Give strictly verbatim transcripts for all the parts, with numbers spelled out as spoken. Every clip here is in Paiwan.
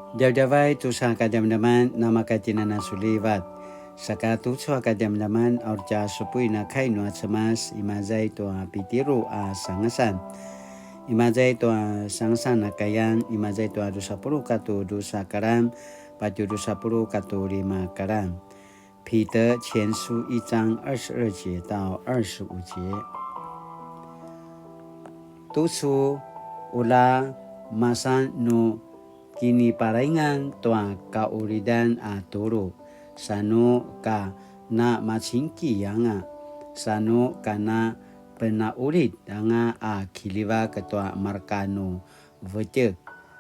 Djavadjavay tusa kadjamadjaman, namakatjinana sulivat. Saka tucu a kadjamadjaman, aur tja supuin a kai nua Cemas, imaza i tua Pitiru a sangasan. Imaza i tua sangasan a kayan, imaza i tua dusa puluq katu dusa karan, patju dusa puluq katu lima karan. 彼得前书一章二十二节到二十五节。Tucu, ula masan nu kiniparaingan tua kaulidan a tulu, sa nu ka namacingki anga, sa nu ka napenaulit anga a kiljivak tua marka nu vetjek,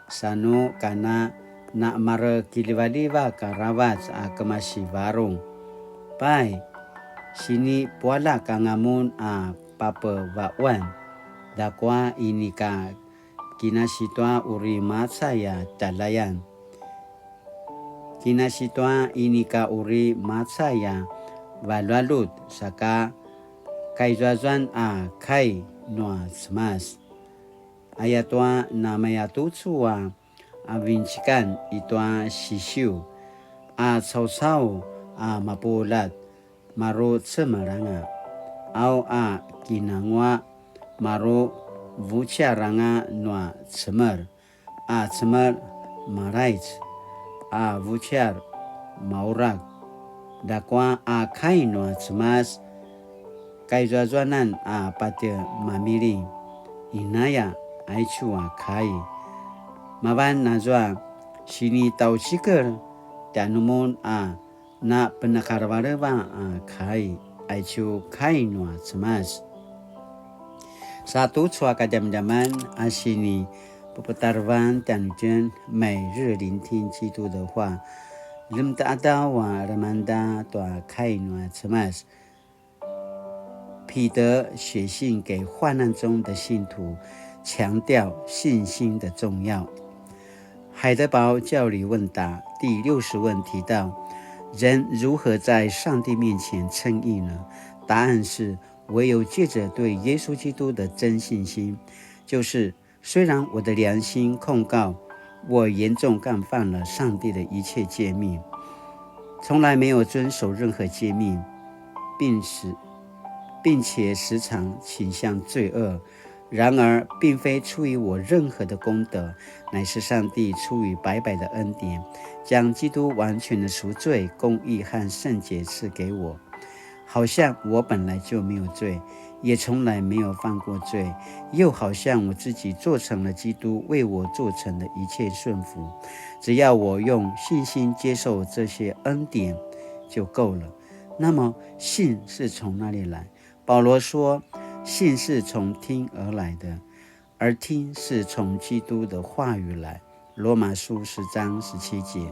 sa nu ka na namarekiljivaljivak aravac a kemasi varung. Pai, sinipualjak anga mun a papevaquan, ljakua inika kinasi tua uri macay a tjaljayan. Kinasi tua inika uri macay a valjualjut, saka kaizuazuan a kai nua Cemas. Ayatua namayatucu a, a vincikan i tua sisiu, a caucau a mapuljat, maru cemel anga, au a kinangua, maru vuciar anga nua cemel, a cemel malaic, a vuciar maurak, ljakua a kai nua Cemas, kaizuazuanan a patje mamiling, inaya aicu a kai. Mavan azua sinitaucikel tjanumun a napenakalevaleva a kai, aicu kai nua Cemas. Sa tucu a kadjamadjaman a sinipupatarevan tjanuitjen 每日聆听基督的话, ljemita qadaw a lemangeda tua kai nua Cemas. 彼得写信给患难中的信徒，强调信心的重要。海德堡教理问答第六十问提到，人如何在上帝面前称义呢？答案是，唯有借着对耶稣基督的真信心，就是虽然我的良心控告我严重干犯了上帝的一切诫命，从来没有遵守任何诫命，并使，并且时常倾向罪恶，然而并非出于我任何的功德，乃是上帝出于白白的恩典，将基督完全的赎罪、公义和圣洁赐给我。好像我本来就没有罪，也从来没有犯过罪，又好像我自己做成了基督为我做成的一切顺服。只要我用信心接受这些恩典就够了。那么，信是从哪里来？保罗说，信是从听而来的，而听是从基督的话语来。罗马书十章十七节。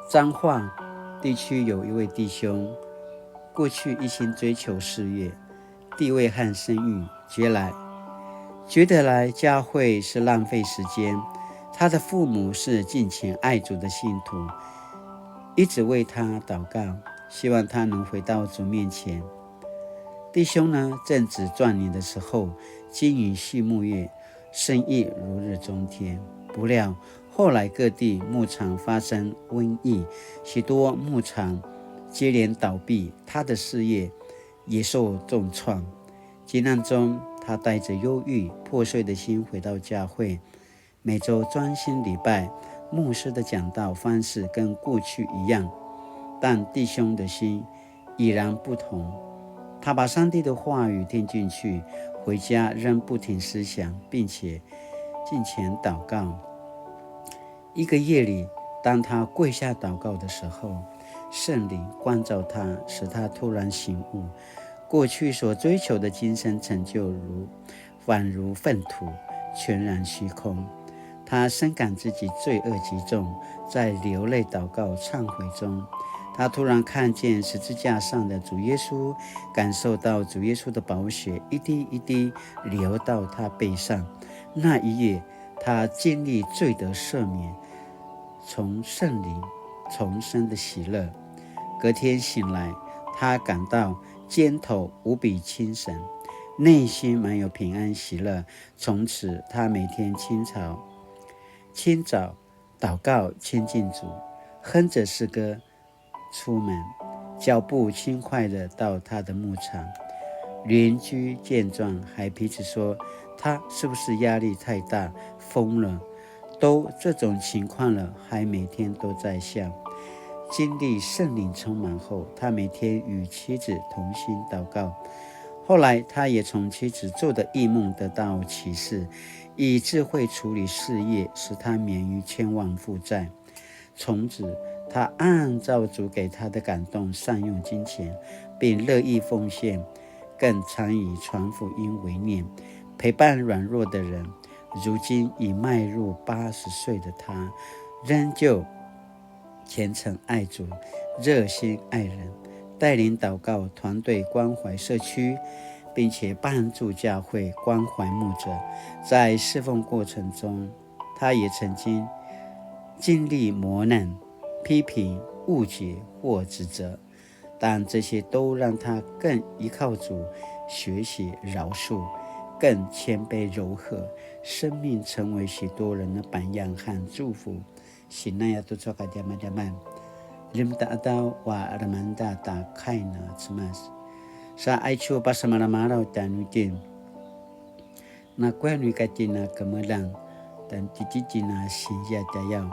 彰化地区有一位弟兄，过去一心追求事业、地位和声誉，觉来，觉得来教会是浪费时间。他的父母是敬虔爱主的信徒，一直为他祷告，希望他能回到主面前。弟兄呢，正值壮年的时候，经营畜牧业，生意如日中天。不料，后来各地牧场发生瘟疫，许多牧场接连倒闭，他的事业也受重创。急难中，他带着忧郁、破碎的心回到教会，每周专心礼拜，牧师的讲道方式跟过去一样，但弟兄的心已然不同。他把上帝的话语听进去，回家仍不停思想，并且敬虔祷告。一个夜里，当他跪下祷告的时候，圣灵光照他，使他突然醒悟，过去所追求的今生成就如，宛如粪土，全然虚空。他深感自己罪恶极重，在流泪祷告忏悔中，他突然看见十字架上的主耶稣，感受到主耶稣的宝血一滴一滴流到他背上。那一夜，他经历罪得赦免，从圣灵重生的喜乐。隔天醒来，他感到肩头无比轻省，内心满有平安喜乐。从此，他每天清早，清早祷告亲近主，哼着诗歌出门，脚步轻快地到他的牧场。邻居见状还彼此说：“他是不是压力太大，疯了？都这种情况了，还每天都在笑。”经历圣灵充满后，他每天与妻子同心祷告。后来，他也从妻子做的异梦得到启示，以智慧处理事业，使他免于千万负债。从此，他按照主给他的感动善用金钱，并乐意奉献，更常以传福音为念，陪伴软弱的人。如今已迈入八十岁的他，仍旧虔诚爱主，热心爱人，带领祷告团队关怀社区，并且帮助教会关怀牧者。在侍奉过程中，他也曾经经历磨难、批评、误解或指责，但这些都让他更依靠主，学习饶恕，更谦卑柔和，生命成为许多人的榜样和祝福。Sinaya tucu a kadjamadjaman. Ljemita a qadaw a lemangeda ta kai nua Cemas. Sa aicu pasemalamalaw tjanuitjen. Nakuya nu ika tjen a kemeljang, tjanuitjen a sinzia tjayaw.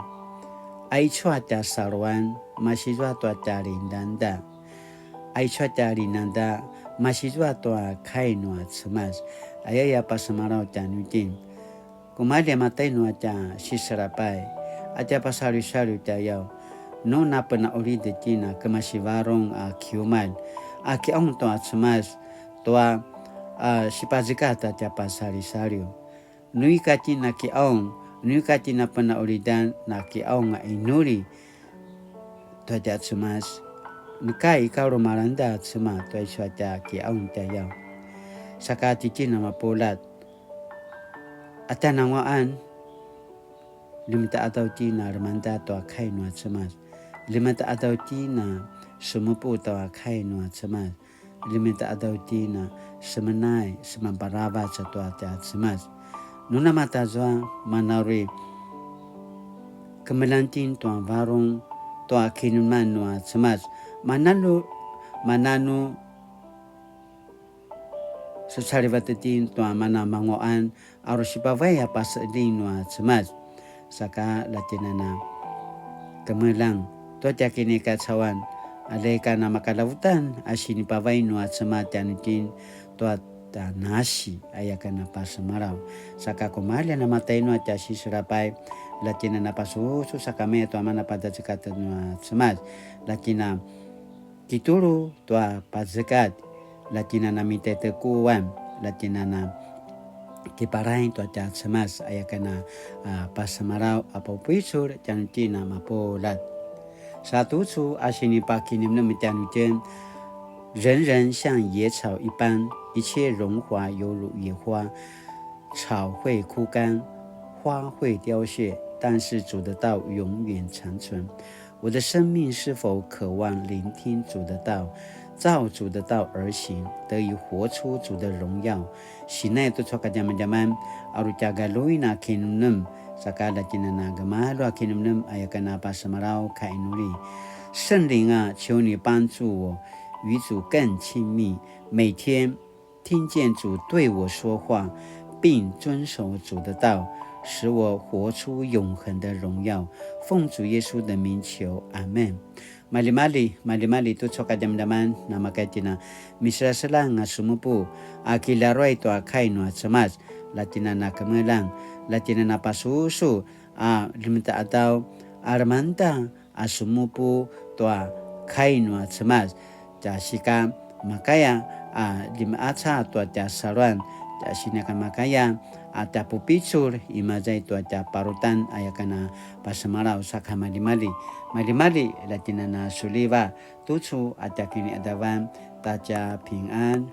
Aicu a tja saluan, masizua tua tja linangeda. Aicu a tja linangeda, masizua tua kai nua Cemas. Ayaya pasemalaw tjanuitjen. Kumalji a matainu a tja siselapay, a tja pasalisaliw tjayaw. Nu napenaqulid tjen a kemasi varung a kiumalj, a kiqaung tua Cemas, tua, a, sipazekat a tja pasalisaliw. Nu ika tjen a kiqaung, nu ika tjen a penaqulidan, na kiqaung a inuli tua tja Cemas. Neka ika rumalangeda a Cemas tua aicu a tja kiqaung tjayaw. Saka titjen a mapuljat. A tja nanguaqan, ljemita a qadaw tjen a lemangeda tua kai nua Cemas. Ljemita a qadaw tjen a semupu tua kai nua Cemas. Ljemita a qadaw tjen a semenay, semanparavac tua tja Cemas. Nu namatazua, manu uri kemeljang tjen tua varung, tua kinemenem nua Cemas. Manu, manu sucalivat tjen tua mana manguaqan, a uri sipavay a paseqeljing nua Cemas. Saka la tjen a na kemeljang tua tja kinikacauan, a leka na makalavutan a sinipavay nua Cemas tjanuitjen tua tja nasi, aya ken a pasemalaw. Saka kumalji a matainu a tja siselapay, la tjen a na pasusu sakamaya tua mana pazazekat nua Cemas, la tjen a kitulu tua pazekat, la tjen a na mitetekuan, la tjen a na kiparaing tua tja Cemas, aya ken a, a, pasemalaw a papupicul tjanuitjen a mapuljat. Sa tucu a sinipakinemnem tjanuitjen, 人人像野草一般，一切荣华犹如野花，草会枯干，花会凋谢，但是主的道永远长存。 我的生命是否渴望聆听主的道，照主的道而行，得以活出主的荣耀？Sinai tucu a kadjamadjaman, a uri tja galjuin a kinemnem, saka la tjen a na gemalju a kinemnem, aya ken a pasemalaw kainuli. 圣灵啊，求你帮助我与主更亲密，每天听见主对我说话，并遵守主的道，使我活出永恒的荣耀。奉主耶稣的名求，阿们。Maljimalji, maljimalji tucu a kadjamadjaman, namakaya itjen a miselaselang a semupu a kilaruay tua kai nua Cemas, la tjen a na kemeljang, la tjen a na pasusu, a ljemita a qadaw, a lemangeda a semupu tua kai nua Cemas. Tja sika makaya a ljemita tua tja saluan, tja sinaka makaya a tja pupicul imaza i tua tja parutan, aya ken a pasemalaw saka maljimalji. Maljimalji, la tjen a na suliva tucu a tja kiniqadavan, ta tja pingan.